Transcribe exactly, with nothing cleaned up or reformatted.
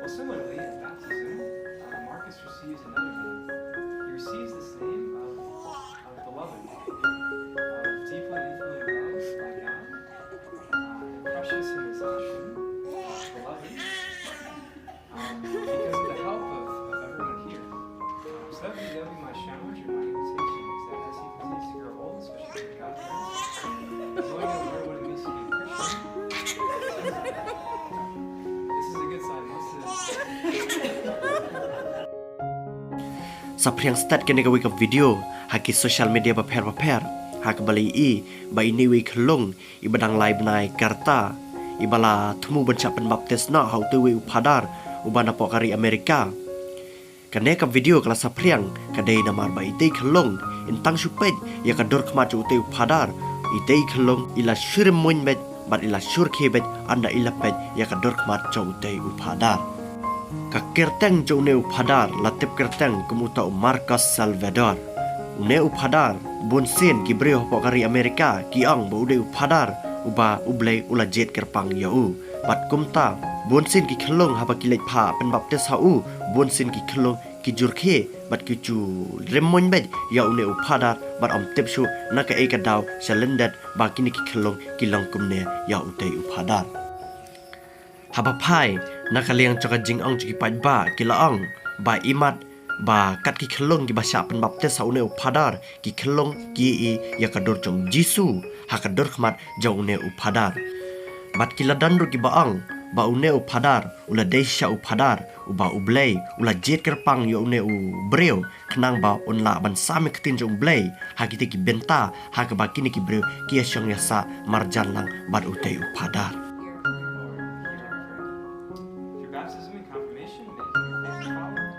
Similarly, at baptism, uh, Marcus receives another name. He receives this name of, of beloved, of deeply, infinitely loved by God, uh, and precious in his eyes, beloved, um, because of the help of, of everyone here. Um, so that would be, that would be my challenge and my invitation, is that as he continues to grow old, especially with God's grace, he's only gonna learn what it means to be a Christian. This is a good sign. What's this? Saphriang stet kane kawei ka video ha ki social media bapher bapher, ha kaba la ïohi ba ine iwei i khyllung iba dang lai bnai ka rta, iba la thmu ban shah pynbaptis noh ha utei uwei u phadar uba napoh ka ri Amerika. Kane ka video ka la saphriang ka dei namar ba itei i khyllung, yn tang shu peit ïa ka dur khmat jong utei u phadar, itei i khyllung i la shu rymmuiñ beit bad i la shu rkhie beit ynda i la peit ïa ka dur khmat jong utei u phadar. Ka kyrteng jong une u phadar la tip kyrteng kum uta u Marcos Salvador. Une u phadar, bunsien ki briew hapoh ka ri Amerika ki ong ba u dei u phadar uba U Blei u la jied kyrpang ïa u. Bad kumta, bunsien ki khyllung haba ki leit phah pynbaptis ha u, bunsien ki khyllung ki ju rkhie bad ki ju rymmuiñ beit ïa une u phadar bad ym tip shuh na kaei ka daw sha lyndet ba kine ki khyllung ki long kumne ïa utei u phadar. Haba phai na ka liang jong ka jingong jong ki paidbah, ki la ong ba imat ba kat ki khyllung kiba shah pynbaptis ha une u phadar, ki khyllung ki ïohi ïa ka dur jong U Jisu ha ka dur khmat jong une u phadar. Bad ki la don ruh kiba ong ba une u phadar u la dei shisha u phadar uba U Blei u la jied kyrpang ïa une u briew khnang ba un lah ban sam ïa ka ktien jong U Blei ha kitei ki bynta ha kaba kine ki briew ki ïashong ïasah marjan lang bad utei u phadar. Through baptism and confirmation, making your faith follow,